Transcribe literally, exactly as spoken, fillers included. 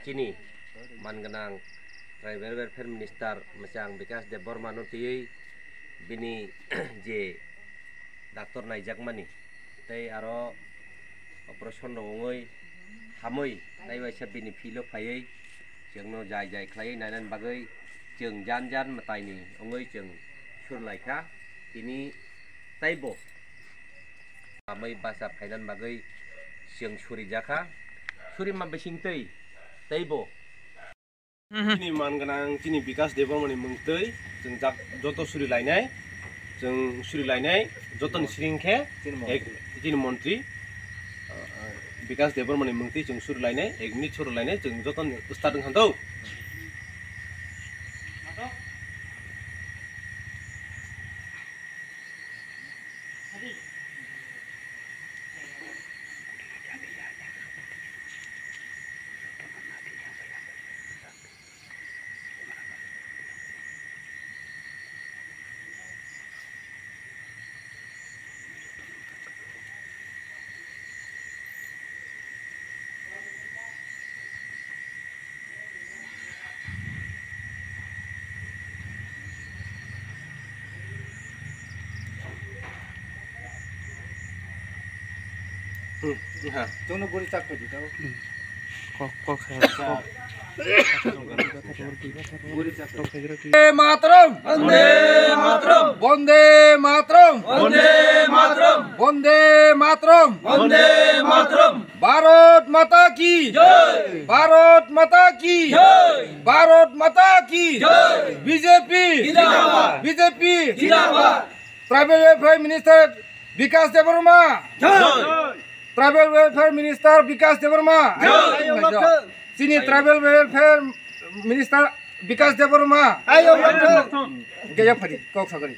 Chini man gwnang Tribal Welfare Minister mwchang Bikash Debbarma no twiwi bini je doctor naijakmani tei aro operation rok wngwi hamwi naiwaisa bini field o phaiwi chwngno jai jai khlaiwi nainani bagwi chwng jan jan mwtaini wngwi chwng sur lai kha. Tini teibo hamwi basa phainani bagwi chwng surijakha. Surima bisingtwi teibo Mhm. Chini man gwnang chini Bikash Debbarmani mungtwi chwng jak-, joto suri lainai, chwng suri lainai, jotoni siring khe Chini ek-, montri. Chini montri, uh, uh, Bikash Debbarmani mungtwi chwng suri lainai, ek minute suri lainai, chwng jotoni start wngkha do. Hmm, ha. Chwngno guri chak paidi tao. Kok, kok hai, kok. Guri chak paidi. Vande Mataram! Vande Mataram! Vande Mataram! Vande Mataram! Vande Mataram! Vande Mataram! Bharat Mata ki jai! Bharat Mata ki jai! Bharat Mata ki jai! B J P zindabad! B J P zindabad! Tribal Welfare Minister Bikash Debbarma! Jai! Tribal Welfare Minister Bikash Debbarma! Jai! Chini Tribal Welfare Minister Bikash Debbarma! Jai! Gaya phari, kok sagari.